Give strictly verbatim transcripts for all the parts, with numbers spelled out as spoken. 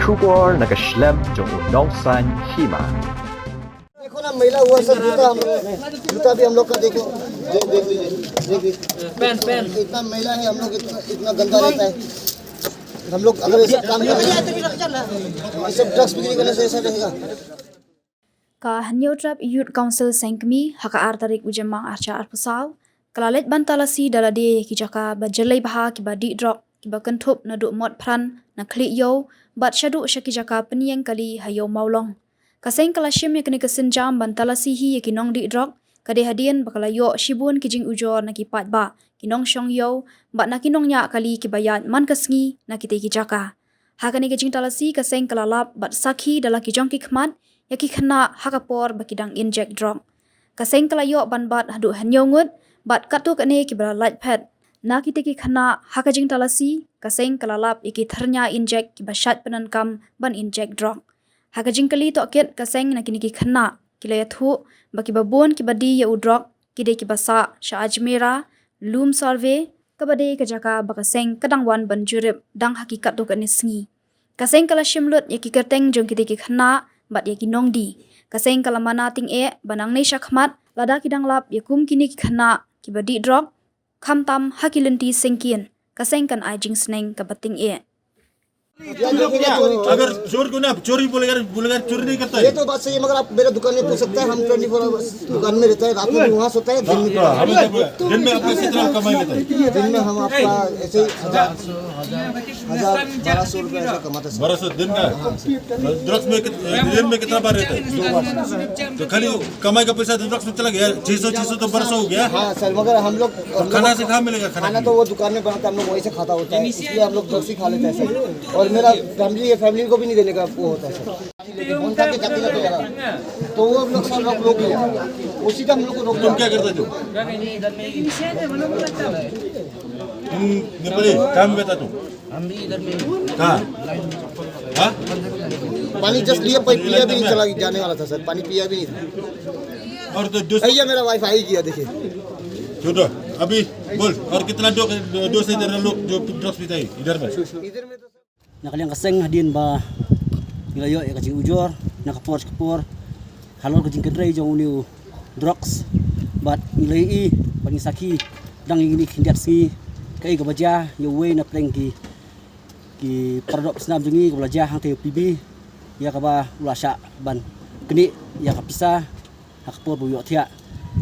Khubor na ka shlem jong u nongsaiñ hima. देखो ना, मैला हुआ सर, जूता हम लोग, जूता भी हम लोग का देखो, देख, देख लीजिए, देख लीजिए। Pen, pen. इतना मैला है, हम लोग इतना, इतना गंदा रहता है। हम लोग अगर ऐसा काम करें, ये सब ड्रग्स बिक्री करने से ऐसा रहेगा। Ka Hynñiewtrep Youth Council Seng Kmie ha ka ar tarik u Jymmang arhajar arphew saw ka la leit ban talasi da lade ïa ki jaka ba jyllei bha kiba dih drok, kiba kynthup naduh Motphran na Khliehiew bad shaduh sha ki jaka pynïeng kali ha Ïew Mawlong. Ka seng ka la shim ïa kane ka sienjam ban talasi hi ïa ki nongdih drok, ka dei hadien ba ka la ïoh shibun ki jingujor na ki paidbah, ki nongshong ïew bad na ki nongñiah kali kiba ïaid man ka sngi na kitei ki jaka. Ha kane ka jingtalasi ka seng ka la lap bad sakhi da la ki jong ki khmat ïa ki khynnah ha ka por ba ki dang injek drok. Ka seng ka la ïoh ban bat haduh hynñiew ngut bad katto katne kiba la lait phet. Na kitei ki khynnah ha ka jingtalasi ka seng ka la lap ïa ki thyrnia injek kiba shait pyndonkam ban injek drok. Ha ka jingkylli tohkit ka seng na kine ki khynnah ki la ïathuh ba kiba bun kiba die ïa u drok ki dei kiba sah sha Ajmera, Lum Survey, kaba dei ka jaka ba ka seng ka dang wan ban jurip dang ha ki katto katne sngi. Ka seng ka la shim lut ïa ki kyrteng jong kitei ki khynnah bad ïa ki nongdie. Ka seng ka la mana tyngeh ba nangne shakhmat lada ki dang lap ïa kum kine ki khynnah kiba dih drok, khamtam ha ki lynti syngkien, ka seng kan ai jingsneng kaba tyngeh. अगर चोर को ना, चोरी बोलेगा, बोलेगा, चोरी नहीं करता है। ये तो बात सही है, मगर आप मेरा दुकान में पूछ सकते हैं, हम ट्वेंटी फोर आवर्स दुकान में रहता है, रात में भी वहाँ सोता है, दिन में भी। हाँ, हमें जब, दिन में आपके कितना कमाई लेता है? दिन में हम आपका ऐसे ही हजार, हजार, बारह सौ रुपये ऐसा कमाते हैं, सर। बारह सौ दिन का? हाँ, सर। ड्रग्स में कित-, दिन में कितना बार रहता है? दो बार, सर। तो खाली कमाई का पैसा तो ड्रग्स में चला गया, छह सौ, छह सौ तो बारह सौ हो गया। हाँ, सर, मगर हम लोग, तो हम लोग खाना से कहाँ मिलेगा खाना खाना? तो वो दुकान में बनाता है, हम लोग वहीं से खाता होता है, इसलिए हम लोग ड्रग्स ही खा लेते हैं, सर। और मेरा फैमिली है, फैमिली को भी नहीं देने का वो होता है, सर। तो वो हम लोग सब लोग रोक लिया, उसी का हम लोग को रोक लिया। तुम क्या करते थे? तुम नेपाली, कहाँ में बैठा तू? हम भी इधर में। कहाँ? हाँ? पानी जस्ट लिया, पाइप पिया भी नहीं, चला जाने वाला था, सर, पानी पिया भी नहीं था। और तो दोस्त भैया, मेरा वाइफ आई किया, देखिए। छोड़ो, अभी बोल, और कितना दो, दो से इधर लोग जो ड्रग्स पीता है इधर में? इधर में तो Na ka liang ka seng hadien ba ngi la ïoh ïa ka jingujor na ka por sha ka por halor ka jingkynrei jong une u drugs, bad ngi la ïohi bad ngi sakhi dang ïa kine ki khyndiat sngi kaei kaba jia ïa uwei na pdeng ki, ki para doh para snam jong ngi kaba la jia hangtei u P B, ïa kaba u la shah ban knieh ïa ka pisa ha ka por ba u ïohthiah.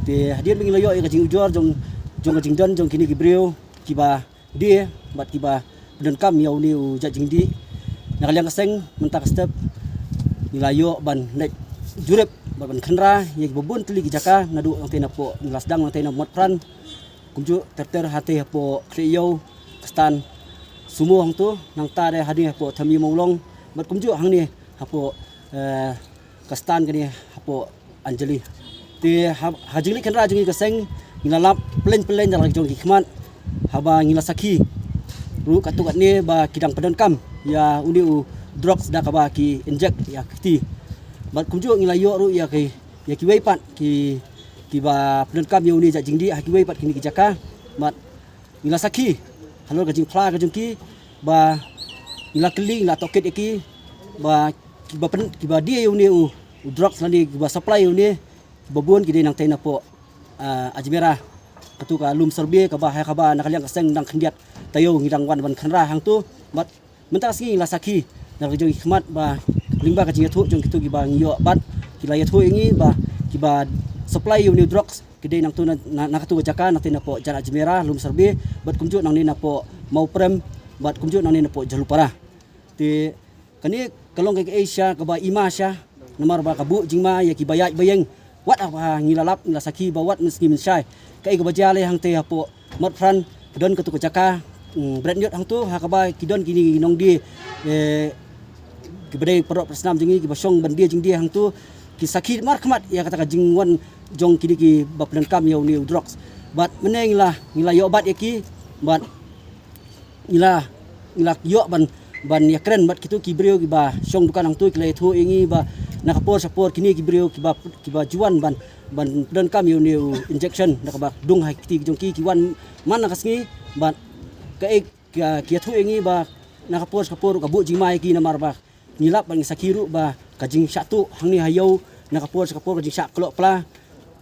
Te hadien ba ngi la ïoh ïa ka jingujor jong, jong ka jingdon jong kine ki briew kiba die bad kiba pyndonkam ïa une u jait jingdih, na ka liang ka seng mynta ka step ngi la ïoh ban leit jurip bad ban khynra ïa kiba bun tylli ki jaka, naduh nangtei napoh, ngi la sdang nangtei na Motphran, kumjuh ter ter hangtei hapoh Khliehiew ka stand sumo hangto, nangta de hadien hapoh Thymyemawlong, bad kumjuh hangne hapoh, eh, ka stand kane hapoh Anjali. Te ha, ha jingleit khynra jong ngi ka seng ngi la lap pyllein pyllein da la ki jong ki khmat haba ngi la sakhi ruh katto katne ba ki dang pyndonkam ïa une u drugs da kaba ki inject ïa ka kti. Bad kumjuh ngi la ïoh ruh ïa ki, ïa kiwei pat ki, kiba pyndonkam ïa une jait jingdih ha kiwei pat kine ki jaka. Bad ngi la sakhi halor ka jingphla ka jong ki, ba ngi la kylli, ngi la tohkit ïa ki ba kiba pyn, kiba die ïa une u, u drugs lane kiba supply ïa une, kiba bun ki dei nangtei napoh, ah, Ajmera, katu ka Lum Survey kaba ha kaba na ka liang ka seng dang khyndiat taïew ngi dang wan ban khynra hangto. Bad mynta ka sngi ngi la sakhi na ka jong ki khmat ba lyngba ka jingïathuh jong kitu kiba ngi ïoh bad ki la ïathuh ïa ngi ba kiba supply ïa une u drugs ki dei nangtu na, na, na katu ka jaka nangtei napoh Jan Ajmera, Lum Survey, bad kumjuh nangne napoh Mawprem, bad kumjuh nangne napoh Jhalupara. Te kane ka long ka, ka ei sha kaba ima sha namar ba ka buh jingma ïa kiba ïaid ba ïeng. Wat haba ngi la lap, ngi la sakhi ba wat mynsngi mynshai kaei kaba jia lei hangtei hapoh Motphran, ka don katu ka jaka, mm, Bretñiot hangto, ha kaba ki don kine ki nongdie, eh, kiba dei para doh para snam jong ngi kiba shong ban die jingdie hangto, ki sakhi markhmat ïa kata ka jingwan jong kine kiba pyndonkam ïa une u drugs. Bad mynne ngi la, ngi la ïoh bat ïa ki, bad ngi la, ngi la ïoh ban, ban ïakren bad kitu ki briew kiba shong dukan hangtu, ki la ïathuh ïa ngi ba na ka por sha por kine ki briew kiba, kiba ju wan ban, ban pyndonkam ïa une u injection da kaba dung ha ki kti ki jong ki, ki wan man la ka sngi. Bad kaei ka, ki ïathuh ïa ngi ba na ka por sha por ka buh jingma ïa ki namar ba Ngi lap bad ngi sakhi ruh ba ka jingshah tuh hangne ha ïew na ka por sha ka por, ka jingshah klok pla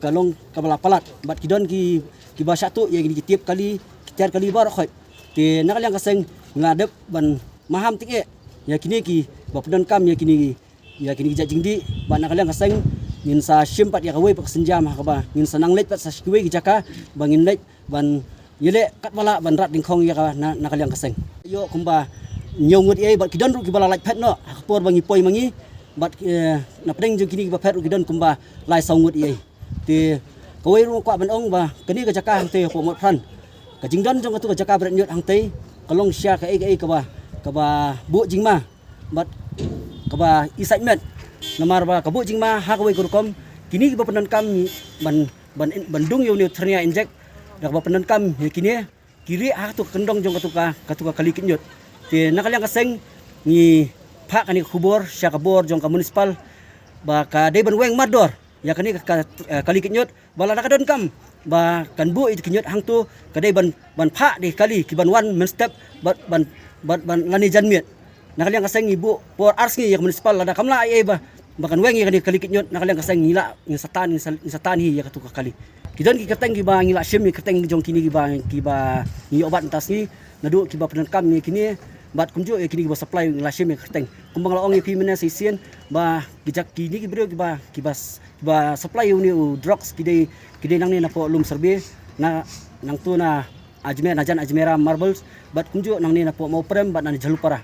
ka long kaba la palat bad ki don ki, kiba shah tuh ïa kine ki tiar kali, ki tiar kali baroh khoit. Te na ka liang ka seng ngi la dep ban maham tyngeh ïa kine kiba pyndonkam ïa kine, ïa kine ki jait jingdih. Bad na ka liang ka seng ngin sa shim pat ïa kawei pat ka sienjam ha kaba ngin sa nang leit pat sha kiwei ki jaka ba ngin leit ban ïaleh katba lah ban rat dyngkhong ïa ka na, na ka liang ka seng. Ïoh kumba hynñiew ngut ei, bad ki don ruh kiba la lait phet noh ha ka por ba ngi poi ma ngi. Bad, eh, na pdeng jong kine kiba phet ruh ki don kumba lai saw ngut ei. Te kawei ruh nga kwah ban ong ba kane ka jaka hangtei hapoh Motphran, ka jingdon jong katu ka jaka bret ñiut hangtei ka long sha kaei kaei kaba, kaba buh jingma bad kaba isaitmet. Namar ba ka buh jingma ha kawei ka rukom, kine kiba pyndonkam ban, ban, ban dung ïa une u thyrnia injek da kaba pyndonkam ïa kine ki rieh ha katu ka kyndong jong katu ka, katu ka kali kit ñiut. Te na ka liang ka seng ngi phah kane ka khubor sha ka bor jong ka municipal ba ka dei ban weng mardor ïa kane ka, ka, eh, kali kit ñiut, ba lada ka donkam ba kan buh ïa kit ñiut hangtu, ka dei ban, ban phah da ki kali kiban wan mynstep bad ban, ban, ban lane janmiet. Na ka liang ka seng ngi buh por ar sngi ïa ka municipal, lada kam lah ei ei ba, ba kan weng ïa kane ka kali kit ñiut, na ka liang ka seng ngi lah, ngin sa tan, ngin sa, ngin sa tan hi ïa katu ka kali. Ki don ki kyrteng kiba ngi la shim, ïa kyrteng jong kine kiba, kiba ngi ïoh bat mynta sngi, naduh kiba pyndonkam ïa kine bad kumjuh ïa kine kiba supply, ngi la shim ïa kyrteng. Kumba nga la ong ïa phi mynne sa shisien ba ki jaka, kine ki briew kiba, kiba s-, kiba supply ïa une u drugs ki dei, ki dei nangne napoh Lumsyrbe, na, nangtu na Ajmer, na jan Ajmera Marbles, bad kumjuh nangne napoh Mawprem bad nangne Jhalupara.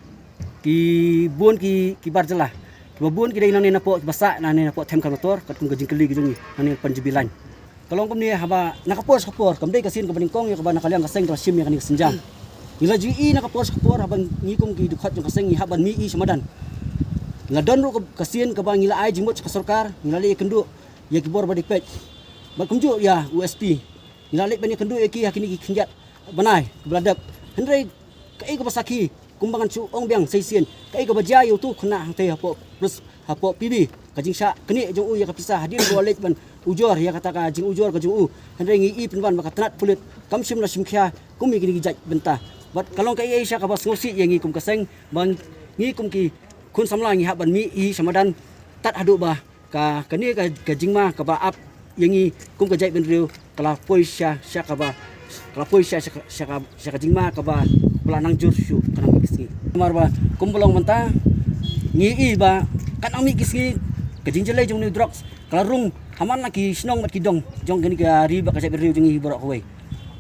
Ki bun ki, ki bar jylla, kiba bun ki dei nangne napoh, kiba sah nangne napoh Themkarmator, katkum ka jingkylli ka jong ngi nangne Panjabi line. Ka long kumne, haba na ka por sha ka por, kam dei ka sien kaba nyngkong ïa kaba na ka liang ka seng ka la shim ïa kane ka sienjam. Ngi la ju ïohi na ka por sha ka por haba ngi kum ki dkhot jong ka seng ngi hap ban mih ïa sha madan. Ngi la don ruh ka, ka sien kaba ngi la ai jingmut sha ka sorkar, ngi la leit ïakynduh ïa ki bor ba dei peit bad kumjuh ïa u S P. Ngi la leit ban ïakynduh ïa ki ha kine ki khyndiat bnai kiba la dep. Hynrei kaei kaba sakhi, kumba ngan shu ong biang sa shisien, kaei kaba jia ïa utu u khynnah hangtei hapoh pres-, hapoh P B, ka jingshah knieh jong u ïa ka pisa hadien ba u la leit ban ujor ïa kata ka jingujor ka jong u. Hynrei ngi i pynban ba ka tnat pulit kam shym la shim khia kum ïa kine ki jait bynta. Bad ka long kaei sha kaba sngewsih ïa ngi kum ka seng, ba ngi kum ki khun samla ngi hap ban mih ïa sha madan tad haduh ba ka, kane ka, ka jingma kaba ap ïa ngi kum ka jaitbynriew ka la poi sha, sha kaba, ka la poi sha, sha ka, sha ka, sha ka jingma kaba, ba la nang jur shuh, ka nang mih ki sngi. Namar ba kumba long mynta ngi i ba ka nang mih ki sngi, ka jingjyllei jong une u drugs ka la rung ha man la ki shnong bad ki dong jong kane ka ri bad ka jaitbynriew jong ngi baroh kawei.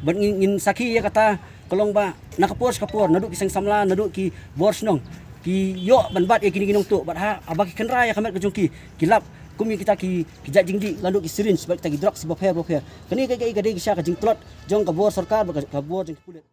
Bad ngi, ngin sakhi ïa kata, ka long ba na ka por sha ka por, naduh ki seng samla, naduh ki bor shnong, ki ïoh ban bat ïa kine ki nongtuh, bad ha, haba ki kynra ïa ka met ka jong ki, ki lap kum ïa kita ki, ki jait jingdih, naduh ki syringe bad kita ki drugs bapher bapher. Kane ka, ka, ka dei sha ka jingtlot jong ka bor sorkar bad ka, ka bor jong ki pulit.